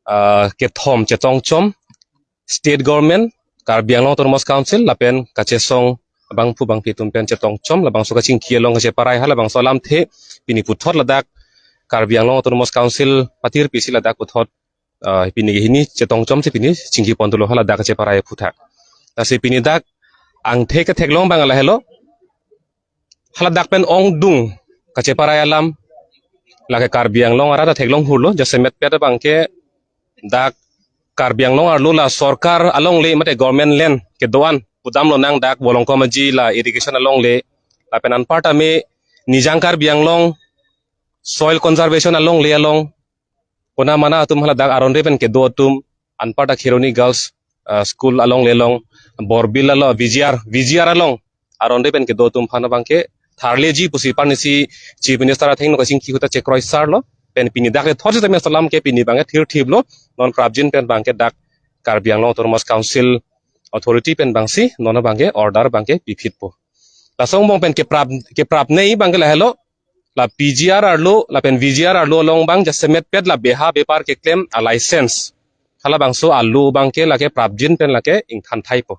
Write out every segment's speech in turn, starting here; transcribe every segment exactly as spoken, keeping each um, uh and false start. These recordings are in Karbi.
ah, kethom chetongchom, state government, Karbi Anglong Autonomous Council lapen kachesong abangphu bangphi atum pen chetongchom, labangso kachingki along kacheparai, halabangso alamthe pini puthot ladak Karbi Anglong Autonomous Council patir pisi ladak puthot, ah, pini hini chetongchomsi pini chingki pon thulo, haladak kacheparai aphuthak. Lasi pini dak angthek ketheklong abang lahelo, haladak pen ongdung kacheparai alam, lake Karbi Anglong arat ta theklong hurlo, jasemet pet abangke dak Karbi Anglong arlo la sorkar alongle mate government land kedo-an pudam lonang, dak Volongkom Aji la irrigation alongle, lapen anparta me Nijang Karbi Anglong soil conservation alongle along, kona mana atum haladak aron re pen kedo atum, anparta Kheroni Girls, ah, School alongle along, Borbil along, V G R, V G R along aron re pen kedo atum aphan abangke tharleji pusi parnisi Chief Minister athengno kachingki ahut ta chekroi sarlo. Pen pini dak le thotsi tame salam ke pini abangke thirthiplo, non prapjin pen abangke dak Karbi Anglong Autonomous Council authority pen abangsi non abangke order abangke piphitpo. Laso angbong pen keprap, keprapnei abangke lahelo, la P G R arlo lapen V G R arlo along abang jasemet pet la beha bepar keklem a license, halabangso arlo abangke lake prapjin pen lake ingthan thaipo.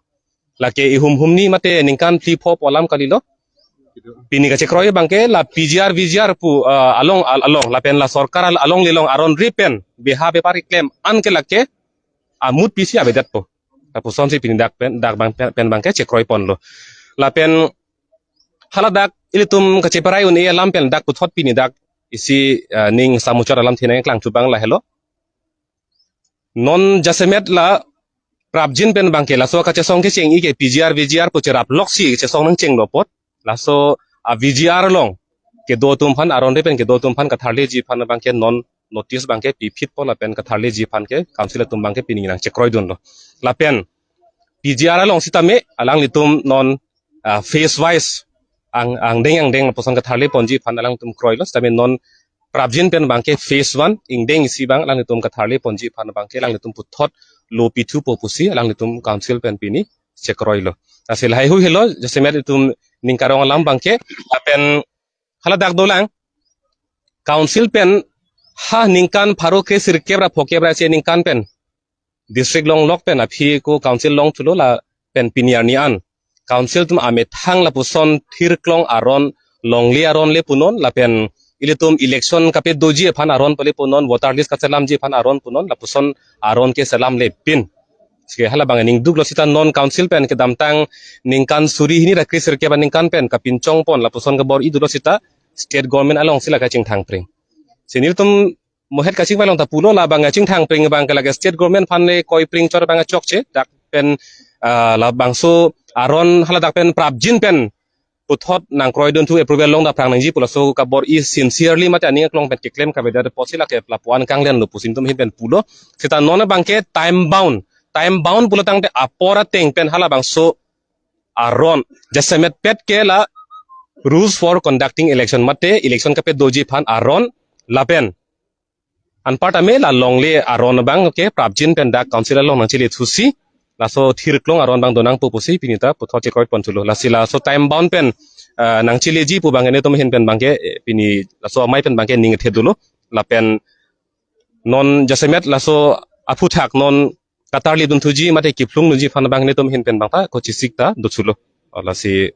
Lake ihum humni mate ningkan phli pho pu alam kalilo. Pini kachekroi abangke la P G R V G R pu, ah, along, al-, along lapen la sorkar al-, alongle along aron re pen beha bepar keklem an ke lake amut pisi avedetpo. Lapusonsi pini dak pen, dak abang pen, pen abangke chekroi ponlo. Lapen haladak ilitum kacheparai un-e alam pen dak puthot pini dak isi, ah, ning samuchot alamthe nangklang chu abang lahelo. Non jasemet la prapjin pen abangke laso kachesong kecheng-i ke P G R V G R pu cherap loksi kachesong nangchenglo apot, laso a V G R along kedo atum aphan, aron re pen kedo atum aphan katharleji aphan abangke non notice abangke piphitpo lapen katharleji aphan ke council atum abangke pini nangchekroidunlo. Lapen P G R along sitame alanglitum non, ah, phase wise ang, angdeng angdeng lapuson katharle ponji aphan alanglitum kroilo, sitame non prapjin pen abangke phase one ingdeng isi abang alanglitum katharle ponji aphan abangke alanglitum puthot lo pithupo pusi alanglitum council pen pini chekroilo. Lasi lahai hui helo, jasemet itum ning karong alam abangke, lapen haladak dolang, council pen ha ningkan pharo kresirkep ra phokep ra isi aningkan pen district longlok pen aphi ako council long thulo lapen pini arni an council atum amethang lapuson thirklong aron, longle aron le punon lapen ilitum election kapedoji aphan aron pale punon, voter list kaselamji aphan aron punon, lapuson aron ke selamle pin. Sike halabang aning duklo sita non council pen kedamtang ningkan suri hini ra kresirkep aningkan pen kapinchong pon lapuson kabor-i dolo sita state government alongsi la kachingthang pring. Si nelitum mohet kachingvai along ta pulo, labang kachingthang pring abangke lake state government aphan le koi pring chor abang chokche, dak pen, ah, labangso aron haladak pen prapjin pen puthot nangkroidun thu approval long ta phrang nangji pu laso kabor-i sincerely mate aning aklong pen keklem kavedet apotsi lake lapu-an kanglenlo pusi nelitum ahin pen pulo. Sita non abangke time bound, time bound pulo tangte apor ateng pen halabangso aron jasemet pet ke la rules for conducting election mate election kapedoji aphan aron lapen anparta me la longle aron abangke prapjin pen dak council along nangchele thusi laso thirklong aron abang donangpo pusi pini ta puthot chekroi pon thulo. Lasi laso time bound pen, ah, nangcheleji pu abang netum ahin pen abangke, eh, pini laso amei pen abangke ning the dolo lapen non jasemet laso aphuthak non katharledun thuji mate kephlung dunji aphan abang netum ahin pen abang ta kochisik ta do thulo. Oh, lasi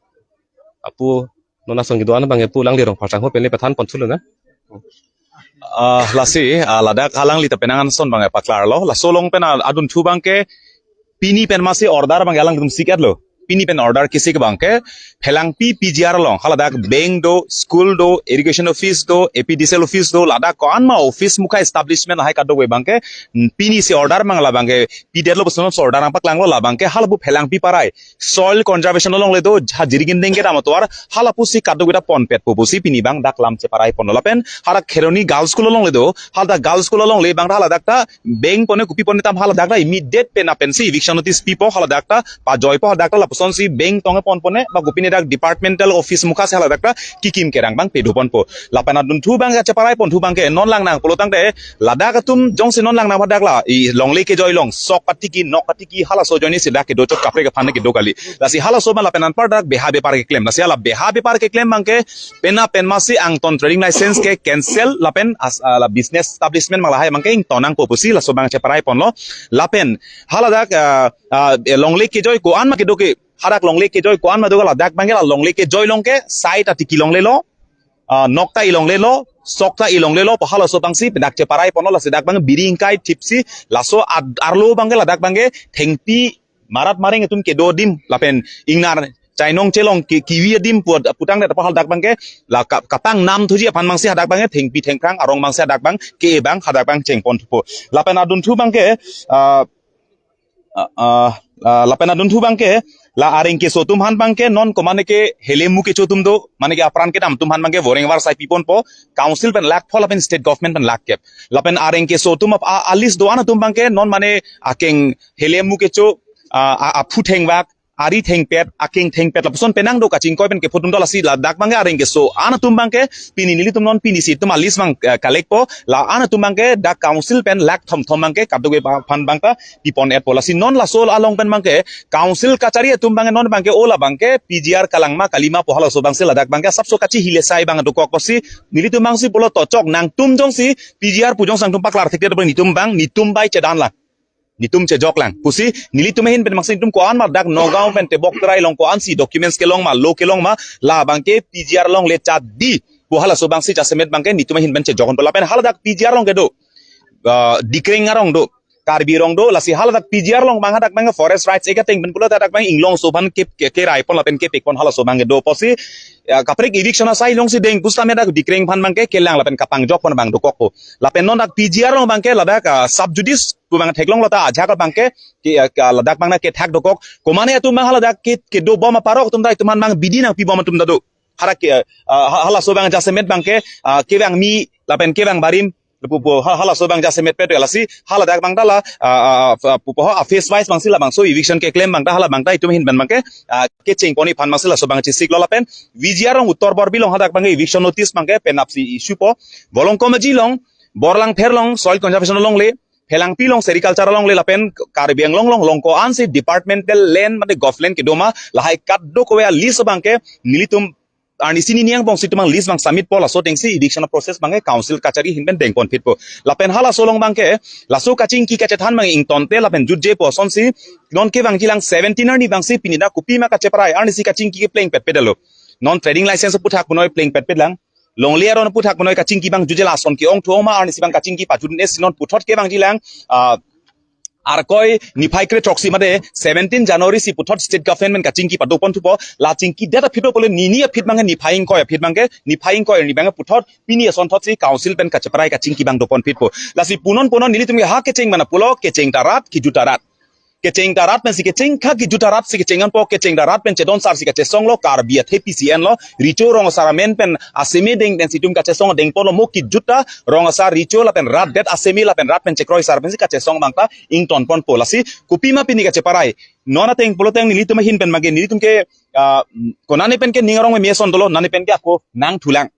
apu non asong kedo-an abangke pu alangli rong pharsang ho pen le pathan pon thulo na. Ah, lasi, ah, ladak alangli ta penang anson abangke paklarlo. Laso along pen, ah, adun thu abangke pini pen masi order abangke alangtum siketlo. Pini pen order kesik abangke Phelangpi P G R along haladak bank do, school do, irrigation office do, A P D C L office do, ladak ko-an ma office mukha establishment lahai kadokave abangke, mm, pini si order abang labangke pidetlo puson si order nangpaklanglo, labangke halapu Phelangpi parai soil conservation alongle do, ha Jirikindeng kedam atovar halapusi kadokave ta ponpetpo pusi pini abang dak lam cheparai ponlo lapen hala Kheroni Girls School alongle do, haladak Girls School alongle abang haladak ta bank pone kopi pone tam haladak ta immediate pen apensi eviction notice pipo, haladak ta pajoipo, haladak ta la Kosonsi bank tong-e ponpo ne, ba kopine dak departmental office mukha si haladak ta kekim kerang abang pado ponpo. Lapen adunthu abang kacheparai ponthu abangke non langnang pulo tangte, ladak atum jongsi non langnang pada la, i longle kejoi along, sok katiki, nok katiki, halaso ajoine si dak kedo chot kaprek aphan kedo kali. Lasi halaso abang lapen anpar dak beha bepar keklem. Lasi hala beha bepar keklem abangke, penap penma si angton trading license ke cancel lapen as, ah, la business establishment abang lahai abangke ington nangpo pusi laso abang cheparai ponlo. Lapen haladak, ah, ah, longle kejoi ko-an ma kedo ke, hadak longle kejoi ko-an ma do ke ladak abangke la longle kejoi along ke, sai ta tiki longlelo, ah, nok ta ilonglelo, sok ta ilonglelo, pu halaso abang si penap cheparai ponlo. Lasi dak abang biri ingkai thipsi, laso ad-, arlo abangke ladak abangke thengpi marat mareng atum kedo adim, lapen ingnar chainong chelong ki-, kivi adim pu-, putangdet apot haladak abangke, la ka-, kapang nam thuji aphan abang si hadak abangke thengpi thengphrang arong abang si hadak abang ke abang hadak abang cheng ponthupo. Lapen adunthu abangke, ah, ah, ah, ah, lapen adunthu abangke, la areng keso atum aphan abangke non komane ke helemu kecho atum do, mane ke apran kedam atum aphan abangke wareng war sai pi ponpo, council pen lakh pho lapen state government pen lakh kep. Lapen areng keso atum ap-, a, a list do-an atum abangke non mane akeng helemu kecho, ah, a, aphu thengvak, ari thengpet, akeng thengpet, lapuson penang do kachingkoi pen kepho atum do. Lasi ladak abangke areng keso-an atum abangke pini nelitum non pini si itum a list abang, eh, collect po, la-an atum abangke dak council pen lakh thom thom abangke kadokave aphan abang ta pi pon-etpo. Lasi non laso along pen abangke council kachari atum abangke non abangke o la abangke P G R kalang ma kali ma pu halaso abang si ladak abangke asapso kachihile sai abang dokok pusi nelitum abang si pulo to chok nangtum jongsi P G R pu jongsi nangtum paklar thekte abang nelitum abang nelitum bai chedan lang. Nelitum chejok lang. Pusi nelitum ahin pen abang si nelitum ko-an ma dak Nagaon pen tebok terai along ko-an si documents kelong ma, law kelong ma, la abangke P G R along le chat di pu halaso abang si jasemet abangke nelitum ahin pen chejok ponpo. Lapen haladak P G R along kedo, ah, Dikreng arong do, Karbi arong do, lasi haladak P G R along abang hadak abang Forest Rights Act ateng pen pulo hadak abang inglongso aphan ke, ke, kerai pon lapen kepek pon halaso abang kedo pusi, ya, kaprek eviction asai along si deng pusitame dak Dikreng aphan abangke kelang lapen kapangjok pon abang dokokpo. Lapen non dak P G R along abangke ladak, ah, sub judice pu abang theklonglo ta ajak abangke ke, ah, ka ladak abang na kethak dokok. Komane atum abang haladak ke, kedo bom aparok atum ta itum aphan abang bidi nangpi bom atum ta do. Hadak ke, ah, ha-, halaso abang jasemet abangke, ah, kevang mi lapen kevang barim pu, pu, ha-, halaso abang jasemet pet lasi haladak abang ta la, ah, ah, ah, pu, pu, ha, phase wise abang si labangso eviction keklem abang ta hala abang ta itum ahin pen abangke, ah, kecheng pon-i aphan abang si laso abang chesiklo. Lapen V G R along Uttar Borbil along hadak abangke eviction notice abangke penap si issue po. Volongkom Aji along, Borlangpher along, soil conservation along le, Phelangpi along sericulture along le lapen Karbi Anglong along along ko-an si departmental land mate government kedo ma lahai kadokave a list abangke nelitum arnisi nini angbong si itum abang list abang submit po laso ateng si eviction process abangke council kachari ahin pen deng pon phitpo. Lapen halaso along abangke laso kachingki kachethan abang ingtonte lapen jutje pu asonsi non kevangji lang seventeen arni abang si pini dak kopima kacheparai arnisi kachingki kepleng petpet lo. Non trading license aputhak punoi pleng petpet lang. Longle aron aputhak punoi kachingki abang jutje lason ke-ong thu-ong ma arnisi abang kachingki pajut ne si non puthot kevangji lang, ah, Arkoi niphai kre throksi mate seventeen January si puthot state government kachingki pado ponthupo, la chingki det aphi do pule nini aphi abangke niphai ingkoi aphi abangke, niphai ingkoi arni abangke puthot pini asonthot si council pen kacheparai kachingki abang do pon phitpo. Lasi punon punon nelitum ke ha kecheng mana pulo kecheng ta rat kijut ta rat. Kecheng ta rat pensi kecheng kha kijut ta rat si kecheng anpo kecheng ta rat pen chedon sar si kachesonglo Karbi athe P C N lo, Recho Rong Asar amen pen aseme deng pensi itum kachesong deng ponlo mo kijut ta Rong Asar Recho lapen rat det aseme lapen rat pen chekroi sar pensi kachesong abang ta ington ponpo. Lasi kopima pini kacheparai. Non ateng pulo teng nelitum ahin pen abangke nelitum ke, ah, konane pen ke ning arong meme ason dolo, nane pen ke ako nangthulang.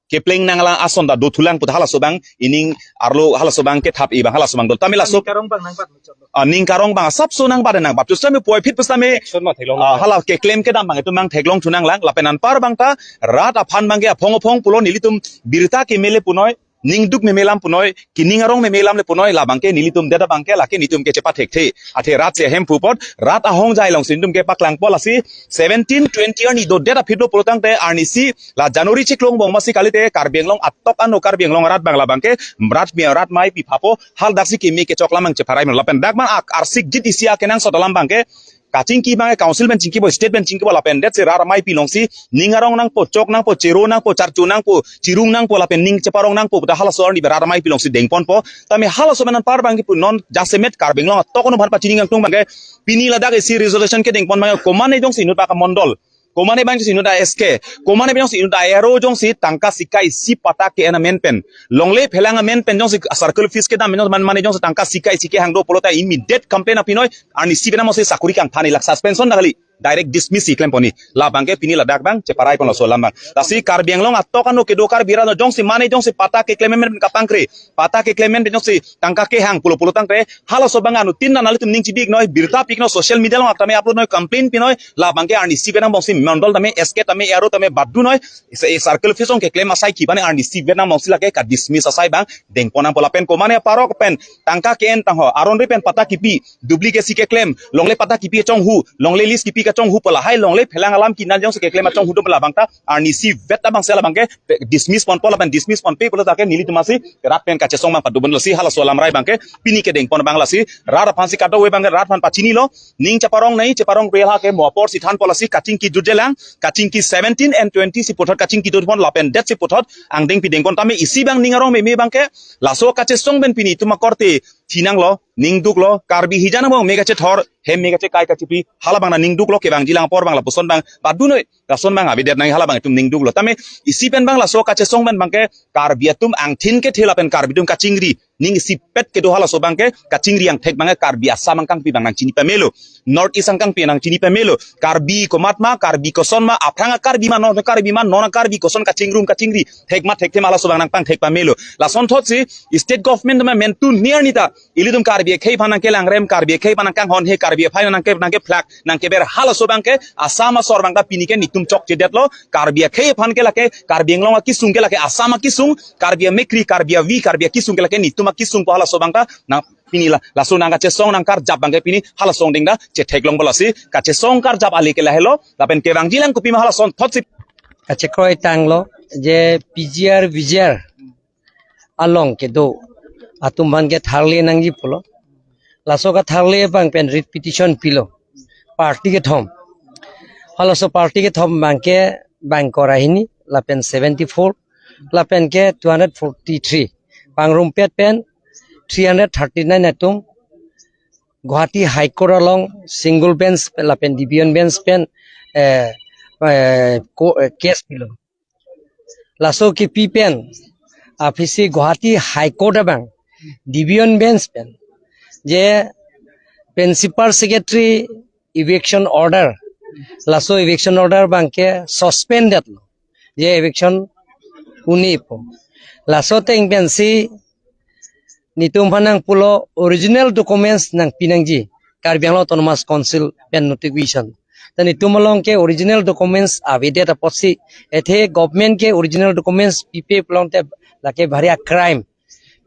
Kepleng nanglang ason ta dothulang pu ta halaso abang ining arlo halaso abang kethap-i abang halaso abang dolo. Tame laso Ning karong abang nangbat muchot lo. Ah, ning karong abang asapso nangbat nangbat. Pusitame puvoiphit pusitame Action ma theklong ah, lo. Hala keklem kedam abang itum abang theklongthu nanglang lapen anpar abang ta rat aphan abangke aphong aphong pulo nelitum birta kemele punoi, ningduk meme alam punoi, kining arong meme alam le punoi, la abangke nelitum det abangke lake nelitum ke chepathekthe. Athe rat si ahemphu apot, rat ahongjai along si nelitum ke paklangpo. Lasi seventeen twenty arni do det aphi do pulo tangte arnisi la January chiklo angbong masi kalite Karbi Anglong atok ano Karbi Anglong rat abang la abangke rat mi rat mai pi phapo haladak si keme kechok lam abang cheparai men lapen dak abang ak arsik jit isi akenangsot alam abangke kachingki abangke council pen chingkipo, state pen chingkipo lapen det si rat amei pi along si ning arong nangpo, chok nangpo, chero nangpo, charcho nangpo, chirung nangpo lapen ning cheparong nangpo pu ta halaso arni rat amei pi along si deng ponpo. Tame halaso amen anpar abangke pu non jasemet Karbi Anglong atok ano aphan pachini kangtung abangke pini ladak isi resolution kedeng pon abangke komane jongsi inut baka mondol, komane abang jongsi inut a S K, komane abang jongsi inut a R O jongsi tangka sika isi patta ke-en amen pen, longle phelang amen pen jongsi circle office kedam jongsi man mane jongsi tangka sika isi kehang do pulo ta immediate complaint aphi noi, arnisi penam si sakuri kangthan-i lak suspension ta kali. direct dismiss si klem pon ni. Labang ke pini ladak bang cheparai pon laso alam bang. Lasi Karbi Anglong atok ano kedo Karbi ra no jongsi mane jongsi patta keklem men kapangkre. Patta keklem men jongsi tangka kehang pulo pulo tangte halaso bang anuttin nanglitum ning chibi-ik noi, birta pi-ik noi, social media along tame upload noi, complain pi noi, labang ke arnisi pen angbong si mondol tame, S K tame, A R O tame badu noi, se circle office along keklem asai kiban arnisi pen angbong si lake ka dismiss asai bang dengpon nangpo lapen komane parok pen tangka ke-en tangho, aron ri pen patta kipi, duplicate si keklem, longle patta kipi kachonghu, longle lease kipi kachonghu pu lahai longle phelang alam kinan jongsi keklem achonghu do labang ta arnisi vet abang si labang ke dismiss ponpo lapen dismiss ponpe pulo ta ke nelitum asi rat pen kachesong bang padubon lasi halaso alam rai bang ke pini ke dengpon bang lasi rat aphan si kadokave bang ke rat aphan pachinilo ning chaparong nai chaparong reha ke mo apor si thanpo lasi kachingki jutjelang kachingki seventeen and twenty si puthot kachingki jutpon lapen det si puthot angdeng pi dengpon tame isi bang ning arong meme bang ke laso kachesong pen pini itum akorte thinanglo ning duklo Karbi hijan abang me kachethor hem me kachekai kachipi hala bang na ning duklo kevangjilang apor bang lapuson bang badu noi lason bang avedet nang hala bang itum ning duklo tame isi pen bang laso kachesong pen bang ke Karbi atum angthin kethe lapen Karbi atum kachingri ning isipet kedo halaso bang ke kachingri angthek bang ke Karbi Assam angkangpi bang nangchini pamelo North East angkangpi nangchini pamelo Karbi komat ma Karbi koson ma aphrang a Karbi ma non Karbi ma non a Karbi koson kachingrum kachingri thek ma thekthe ma halaso bang nangpangthek pamelo lasonthot si state government ma mentu niar nita ilitum Karbi akhei aphan nangkelangrem Karbi akhei aphan nangkanghon he Karbi aphai nangke nangkephlak nangkeber halaso bang ke Assam asor bang ta pini ke nitum chokchedetlo Karbi akhei aphan ke lake Karbi Anglong akisung ke lake Assam akisung Karbi amekri Karbi avi Karbi akisung ke lake nitum akisung po halaso bang ta na pini la laso nang kachesong nang karjap bang ke pini halaso angdeng ta chetheklong po lasi kachesong karjap ale ke lahelo lapen kevangjilang kopi ma halason thot si kachekroi tanglo je P G R V G R along kedo atum aphan ke tharle nangji pulo. Laso katharle bang pen writ petition pilo party kethom. Halaso party kethom bang ke bang kora hini lapen seventy four lapen ke two hundred forty three pangrumpet pen three hundred thirty nine atum Guwahati High Court along single bench lapen division bench pen eh, eh, ko- eh, case pilo. Laso kipi pen aphi si Guwahati High Court abang division bench pen je principal secretary eviction order laso eviction order bang ke suspended lo je eviction uni po laso ateng pen si nitum aphan nangpulo original documents nangpi nangji Karbi Anglong Autonomous Council pen notification. Ta nitum along ke original documents avedet apotsi ethe government ke original documents pipe pulote lake bhari a crime.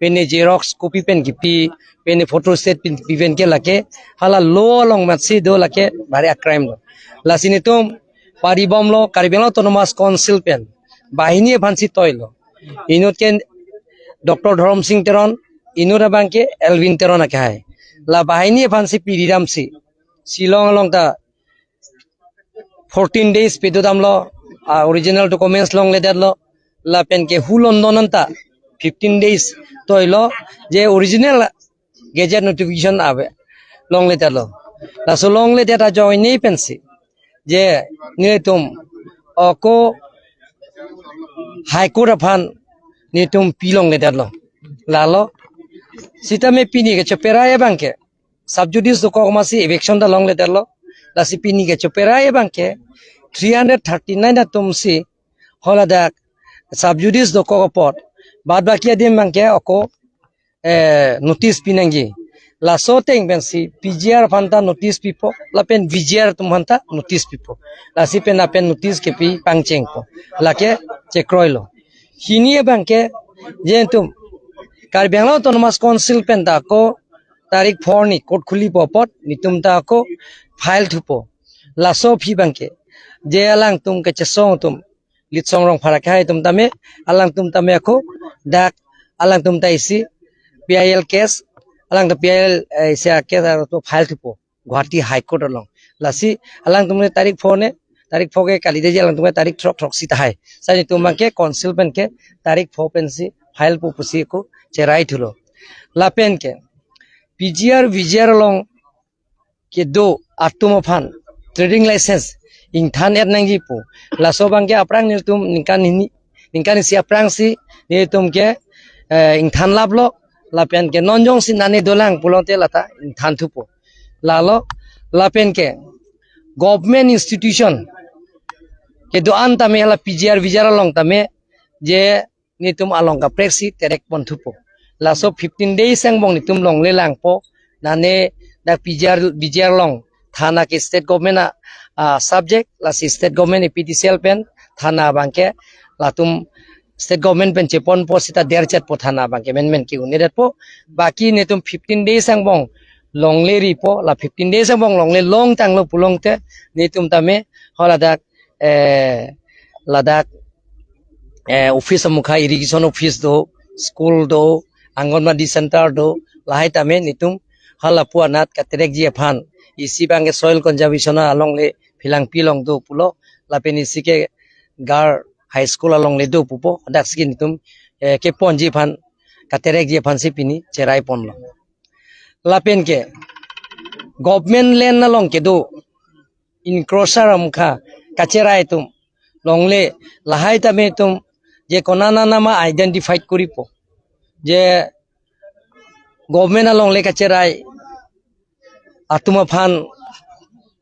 Pene xerox copy pen kipi pene photostat pen kipi pen ke lake hala law along matsi do lake bhari a crime lo. Lasi nitum paribomlo Karbi Anglong Autonomous Council pen banghini aphan si toilo. Inut ke Doctor Dhorom Sing Teron, inut abang ke Elwin Teron akehai. La banghini aphan si piri damsi Shillong along ta fourteen days pedodamlo, ah, original documents longledetlo, lapen ke hu London anta fifteen days toilo je original gazette notification ave longledetlo. Laso longledet ajoine pensi je nitum ako High Court aphan nitum pi longledetlo. Lalo sitame pini ke cheperai abang ke sub judice dokok masi eviction ta longledetlo. Lasi pini ke cheperai abang ke three hundred thirty nine atum si holadak sub judice dokok apot bad baki adim abang ke ako eh, notice pinangji. Laso ateng pensi P G R aphan ta notice pipo, lapen V G R atum aphan ta notice pipo. Lasi pen lapen notice kepi pangchengpo. Lake chekroilo. Hini abang ke je nitum Karbi Anglong Autonomous Council pen ta ako tarik four ni court khulipo apot nitum ta ako file thupo. Laso aphi abang ke je alangtum kechesong atum Litsong Rongphar akehai atum tame, alangtum tame ako dak alangtum ta isi P I L case, alangtum P I L, eh, isi a case arlo file thupo Guwahati High Court along. Lasi alangtum ne tarik four ne, tarik four ke kali deji alangtum ke tarik throk throksi tahai. Sa nitum abang ke council pen ke tarik four pensi file po pusi ako cherai thulo. Lapen ke P G R V G R along kedo atum aphan trading license ingthan-et nangji pu. Laso abang ke aphrang nelitum ningkan hini, ningkan isi aphrangsi nelitum ke, eh, ingthan laplo, lapen ke non jongsi nane dolang pulote lata ingthan thupo. Lalo, lapen ke government institution kedo-an tame hala P G R V G R along tame je netum along kaprek si terek pon thupo. Laso fifteen days angbong netum longle langpo. Nane dak P G R, V G R along thana ke state government a, a subject, lasi state government A P D C L pen thana abangke latum state government pen cheponpo seta derchetpo, thana abangke menmen ke-un-edetpo. Baki netum fifteen days angbong longle ripo, la fifteen days angbong longle longtanglo pulote netum tame haladak, eh, ladak, eh, office amukha, irrigation office do, school do, Anganwadi center do, lahai tame netum halapu anat katerekji aphan, isi abangke soil conservation alongle Phelangpi along do pulo, lapen isi ke Gar High School alongle do pupo, dak si netum, eh, keponji aphan, katerekji aphan si pini cherai ponlo. Lapen ke government land along kedo encroacher amukha kacherai atum longle, lahai tame netum je konana nama identified koripo, je government alongle kacherai atum aphan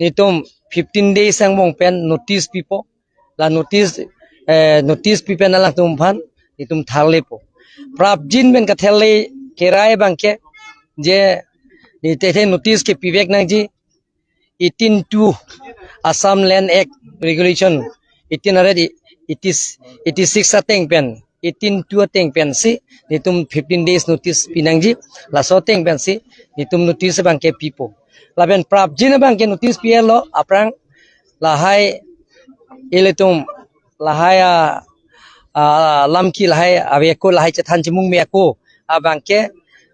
netum fifteen days angbong pen notice pipo. La notice, eh, notice pipen alangtum aphan netum tharlepo. Prapjin pen katharle kerai abangke je netum notice kepivek nangji eighteen two Assam Land Act Regulation eighteen hundred eighty, eighty-six ateng pen, eighteen two ateng pen si netum fifteen days notice pinangji, laso ateng pen si netum notice abangke pipo. Lapen prapjin abangke notice pi-etlo, aphrang lahai ilitum lahai a, a, lamki lahai ave ako, lahai chethan chemung me ako abangke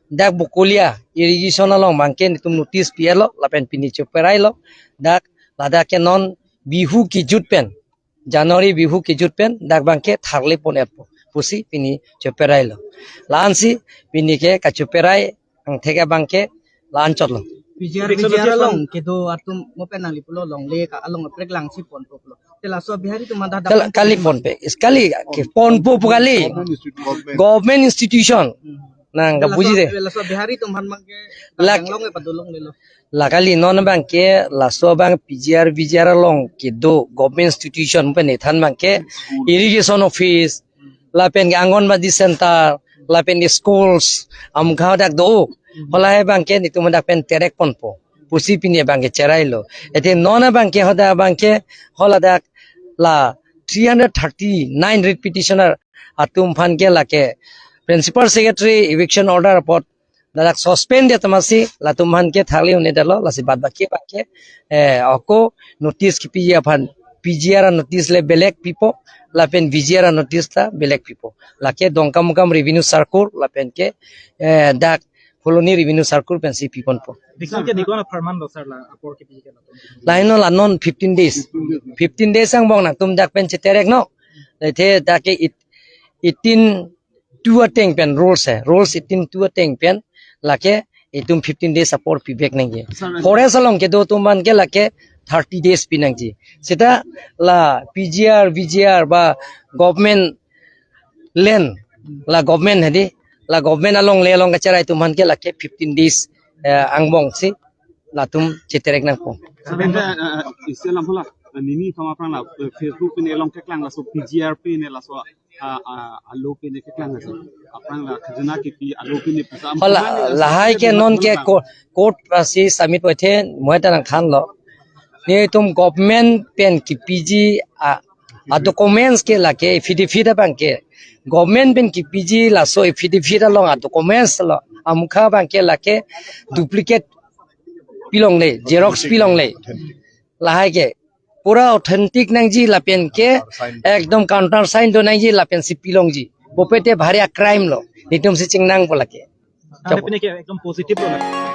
dak Bokolia irrigation along abangke netum notice pi-etlo, lapen pini cheperailo. Dak ladak ke non Bihu kejut pen, January Bihu kejut pen dak abangke tharle pon-etpo pusi pini cheperailo. La-ansi pini ke kacheperai angthek abangke la-an chotlo. P G R, V G R along kedo atum mo pen nangli pulo longle ka along kaprek lang si ponpo pulo. Te laso Bihari atum anta dak Kal-, kali ponpe, is kali keponpo pu kali. Government institute, government. Government institution. Hmm. Nang Te laso, kabuji de. Laso Bihari atum aphan abangke Lak- yang long e padolonglelo. La kali non abangke laso abang P G R, V G R along kedo government institution pen ethan abangke irrigation office, lapen ke Anganwadi center, lapen ke schools, amukha dak do. Halahai abangke netum dak pen terek ponpo pusi pini abangke cherailo. Ete non abangke hadak abangke haladak la three hundred thirty-nine writ petitioner atum aphan ke lake Principal Secretary eviction order apot ladak suspend det amatsi latum aphan ke tharle un-edetlo, lasi bad baki abangke, eh, ako notice kepiji aphan P G R notice le belek pipo, lapen V G R notice ta belek pipo. Lake Dongkamukam Revenue Circle, lapen ke, eh, dak Phuloni Revenue Circle pensi piponpo. Dikon ke dikon apharman lo sir la apor kepiji ke latum. Lahai non la non fifteen days. Fifteen days angbong nangtum dak pen cheterek non. Lethe dak ke it-, eighteen two ateng pen rules hai. Rules eighteen two ateng pen lake itum fifteen days apor pivek nangji. Sir, forest along kedo atum aphan ke lake thirty days pinangji. Seta la P G R, V G R ba government land, la government hedi, la government alongle along kacherai atum aphan ke lake fifteen days, eh, angbong si latum cheterek nangpo. Sebenarnya, eh, isi alam pula, eh, nini thom aphrang la, eh, Facebook pine along keklang laso P G R pine laso, ah, ah, alo pine keklang laso. Aphrang la khajana kipi alo pine pisa. Hala, lahai ke non ke ko-, court pasi submit waithe, moi ta nangthanlo. Netum government pen kepiji a, a documents ke lake affidavit abangke. Government pen kepiji laso affidavit along a documents lo. Amukha abangke lake duplicate pilongle, xerox pilongle. Lahai ke pura authentic nangji lapen ke ekdom counter sign do nangji lapen si pilongji. Bope te bhari a crime lo. Netum si chingnangpo lake. Ante pine ke ekdom positive lo na.